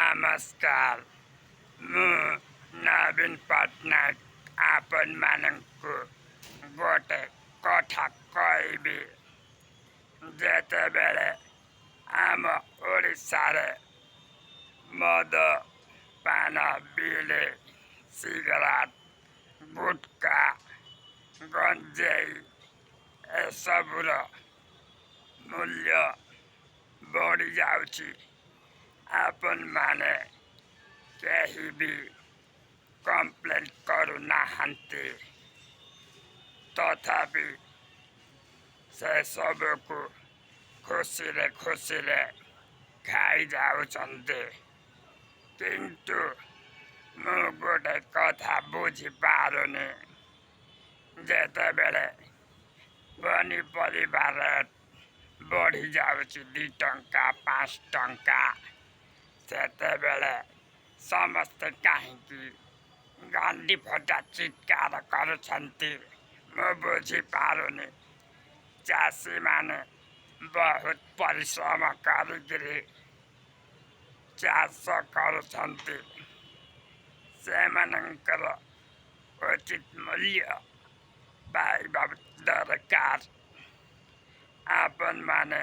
ନମସ୍କାର। ମୁଁ ନବୀନ ପଟ୍ଟନାୟକ ଆପଣମାନଙ୍କୁ ଗୋଟେ କଥା କହିବି। ଯେତେବେଳେ ଆମ ଓଡ଼ିଶାରେ ମଦ, ପାନ, ବିଡ଼ି, ସିଗାରେଟ୍, ଗୁଟକା, ଗଞ୍ଜେଇ ଏସବୁର ମୂଲ୍ୟ ବଢ଼ିଯାଉଛି, ଆପଣମାନେ କେହି ବି କମ୍ପ୍ଲେନ୍ କରୁନାହାନ୍ତି। ତଥାପି ସେସବୁକୁ ଖୁସିରେ ଖୁସିରେ ଖାଇଯାଉଛନ୍ତି। କିନ୍ତୁ ମୁଁ ଗୋଟେ କଥା ବୁଝିପାରୁନି, ଯେତେବେଳେ ପନିପରିବା ରେଟ୍ ବଢ଼ିଯାଉଛି 2 ଟଙ୍କା, 5 ଟଙ୍କା, ସେତେବେଳେ ସମସ୍ତେ କାହିଁକି ଗାଣ୍ଡି ଫଟା ଚିତ୍କାର କରୁଛନ୍ତି, ମୁଁ ବୁଝିପାରୁନି। ଚାଷୀମାନେ ବହୁତ ପରିଶ୍ରମ କରିକିରି ଚାଷ କରୁଛନ୍ତି। ସେମାନଙ୍କର ଉଚିତ ମୂଲ୍ୟ ପାଇବା ଦରକାର। ଆପଣମାନେ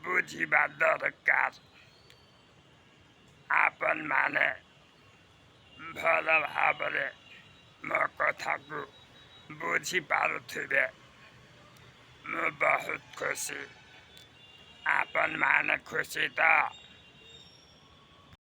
ବୁଝିବା ଦରକାର। ଆପଣମାନେ ଭଲ ଭାବରେ ମୋ କଥାକୁ ବୁଝିପାରୁଥିବେ। ମୁଁ ବହୁତ ଖୁସି। ଆପଣମାନେ ଖୁସି ତ?